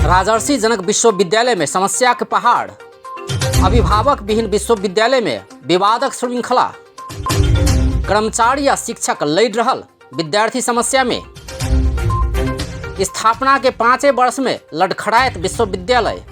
राजर्षि जनक विश्वविद्यालय में समस्या के पहाड़। अभिभावक विहीन विश्वविद्यालय में विवादक श्रृंखला। कर्मचारी आ शिक्षक लड़ि रहल विद्यार्थी समस्या में। स्थापना के 5 वर्ष में लड़खड़ायत विश्वविद्यालय।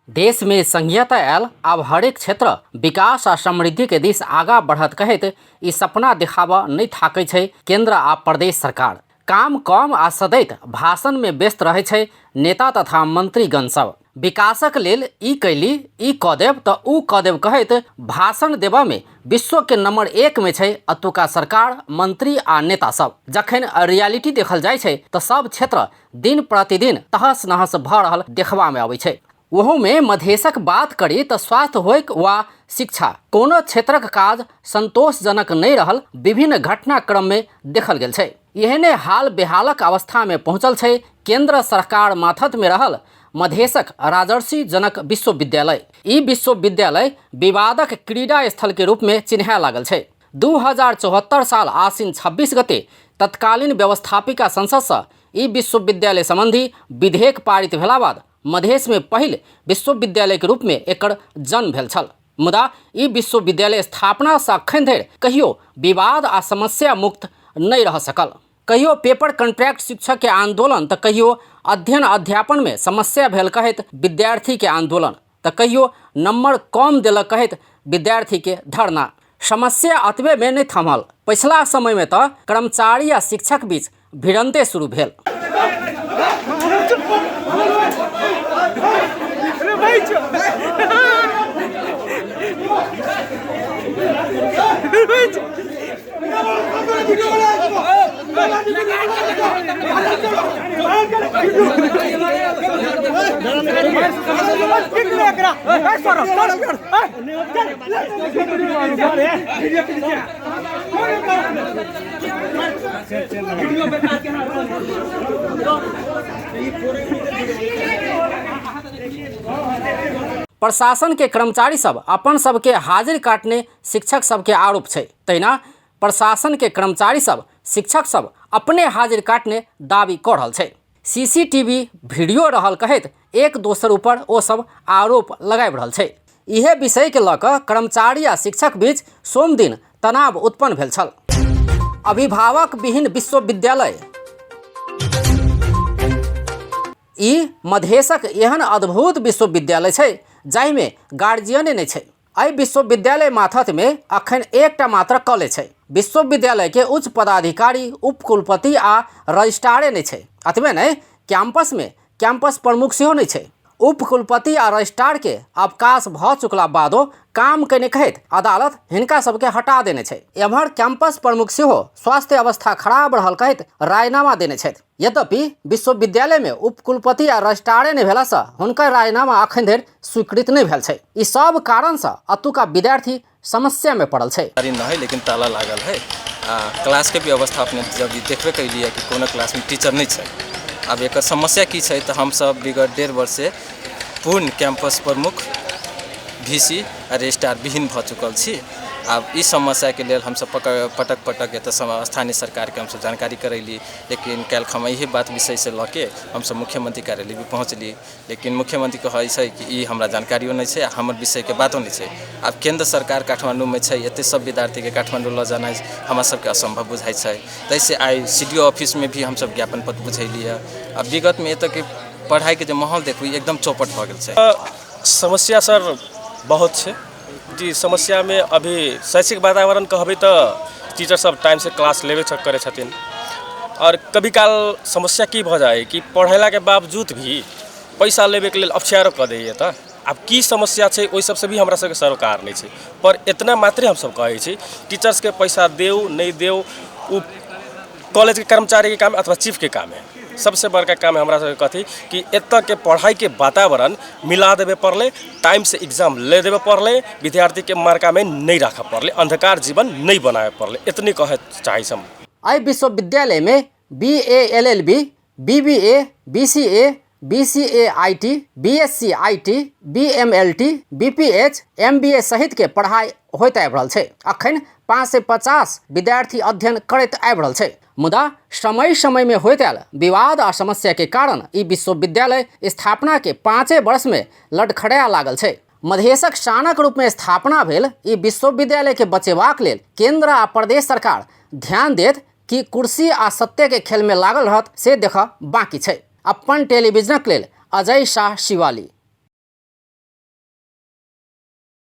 देश में संघीयता आयल, आब हरेक क्षेत्र विकास आ समृद्धि के दिस आगा बढ़त कहैत ई सपना देखाबऽ नहि थाकै छै केंद्र आ प्रदेश सरकार। काम कम आ सदैत भाषण में व्यस्त रहै छै नेता तथा मंत्रीगण सब। विकासक लेल ई कैली, ई कऽ देब तऽ ऊ कऽ देब कहैत भाषण देबऽ में विश्व के नंबर 1 में छै अतुका सरकार, मंत्री आ नेता सब। जखन रियलिटी देखल जाइ छै तऽ सब क्षेत्र दिन प्रतिदिन तहस नहस भऽ रहल देखबा में अबै छै। ओहू में मधेशक बात करी तऽ स्वास्थ्य होइक वा शिक्षा, कोनो क्षेत्रक काज संतोषजनक नहि रहल विभिन्न घटनाक्रम में देखल गेल छै। एहने हाल बेहालक अवस्था में पहुंचल छै केंद्र सरकार माथत में रहल मधेशक राजर्षि जनक विश्वविद्यालय। ई विश्वविद्यालय विवादक क्रीड़ा स्थल के रूप में चिन्हाय लागल छै। 2074 साल आश्विन 26 गते तत्कालीन व्यवस्थापिका संसद से ई विश्वविद्यालय संबंधी विधेयक पारित भेला बाद मधेश में पहिल विश्वविद्यालय के रूप में एकर जन्म भेल छल। मुदा ई विश्वविद्यालय स्थापना से अखन धरि कहियो विवाद आ समस्या मुक्त नहि रह सकल। कहियो पेपर कंट्रैक्ट शिक्षक के आंदोलन तऽ कहियो अध्ययन अध्यापन में समस्या भेल कहैत विद्यार्थी के आंदोलन तऽ कहियो नंबर कम देलक कहैत विद्यार्थी के धरना। समस्या अतबे में नहीं थमल। पछिला समय में तऽ कर्मचारी आ शिक्षक बीच भिड़ंते शुरू भेल। प्रशासन के कर्मचारी सब अपन सबके हाजिर काटने शिक्षक सबके आरोप छै। तहिना प्रशासन के कर्मचारी सब शिक्षक सब अपने हाजिर काटने दावी कऽ रहल छै। सीसीटीवी वीडियो रहल कहैत एक दोसर ऊपर ओ सब आरोप लगाबि रहल छै। इहे विषय के लऽ कऽ कर्मचारी आ शिक्षक बीच सोमदिन तनाव उत्पन्न भेल छल। अभिभावक विहीन विश्वविद्यालय। ई मधेशक एहन अद्भुत विश्वविद्यालय छै जाहिमे गार्जियने नहि छै। एहि विश्वविद्यालय माथतमे अखन एकटा मात्र कॉलेज छै। विश्वविद्यालयके उच्च पदाधिकारी, उपकुलपति आ रजिस्ट्रारे नहि छै। एतबे नहि, कैंपसमे कैंपस प्रमुख सेहो नहि छै। उपकुलपति आ रजिस्ट्रारके अवकाश भऽ चुकला बादो काम कयने कहैत अदालत हिनका सबके हटा देने छै। एम्हर कैंपस प्रमुख सेहो स्वास्थ्य अवस्था खराब रहल कहैत राजीनामा देने छथि। यद्यपि विश्वविद्यालयमे उपकुलपति आ रजिस्ट्रारे नहि भेलासँ हुनकर राजीनामा अखन धरि स्वीकृत नहि भेल छै। ई सब कारणसँ अतुका विद्यार्थी समस्यामे पड़ल छै। नहि है, लेकिन ताला लागल है। आ क्लासके भी अवस्था अपने जब देखबे कैलियै कि कोनो क्लासमे टीचर नहि छै। आब एकर समस्या की छै तऽ हमसब विगत 1.5 वर्ष से पूर्ण कैंपस प्रमुख, VC आ रजिस्ट्रार विहीन भऽ चुकल छी। आब ई समस्याके लेल हमसब पटक पटक एतऽ स्थानीय सरकारके हमसब जानकारी करैली, लेकिन काल्हि हम इहे बात विषय से लऽ के हमसब मुख्यमंत्री कार्यालय भी पहुँचली, लेकिन मुख्यमंत्री कहै छै कि ई हमरा जानकारियो नहि छै आ हमर विषयके बातो नहि छै। आब केंद्र सरकार काठमाण्डूमे छै, एते सब विद्यार्थीके काठमाण्डू लऽ जेनाइ हमरा सबके असम्भव बुझाइ छै। ताहिसँ आइ CDO ऑफिसमे भी हमसब ज्ञापन पत्र बुझेलियै। आ विगतमे एतऽके पढ़ाइके जे माहौल देखू एकदम चौपट भऽ गेल छै। समस्या सर बहुत छै जी। समस्यामे अभी शैक्षिक वातावरण कहबै तऽ टीचर सब टाइमसँ क्लास लेबे करै छथिन। आओर कभी काल समस्या की भऽ जाइ है कि पढ़ेलाके बावजूद भी पैसा लेबेके लेल अफछ्यारो कऽ दैए। तऽ आब की समस्या छै ओहि सबसँ भी हमरा सबके सरोकार नहि छै। पर एतना मात्रे हमसब कहै छी टीचर्सके पैसा देऊ नहि देऊ ओ कॉलेजके कर्मचारीके काम अथवा चीफके काम है। सबसे बड़का काम हमरा सबके कथी कि एतऽके पढ़ाइके वातावरण मिला देबे पड़लै, टाइमसँ एग्जाम ले देबे पड़लै, विद्यार्थीके मार्कामे नहि राखऽ पड़लै, अन्धकार जीवन नहि बनाबे पड़लै। एतने कहै चाहै छी हम। एहि विश्वविद्यालयमे BA LLB, BBA, BCA, BCA IT, BSc IT, BMLT, BPH, MBA सहित के पढ़ाई होइत आबि रहल छै। अखन 550 विद्यार्थी अध्ययन करैत आबि रहल छै। मुदा समय समय में होइत आयल विवाद आ समस्या के कारण ई विश्वविद्यालय स्थापना के 5 वर्ष में लड़खड़ाए लागल छै। मधेशक शानक रूप में स्थापना भेल ई विश्वविद्यालय के बचेबाक लेल केंद्र आ प्रदेश सरकार ध्यान देत कि कुर्सी आ सत्य के खेल में लागल रहत से देख बाकी छै। अपन टेलीविजनक लेल अजय शाह शिवाली।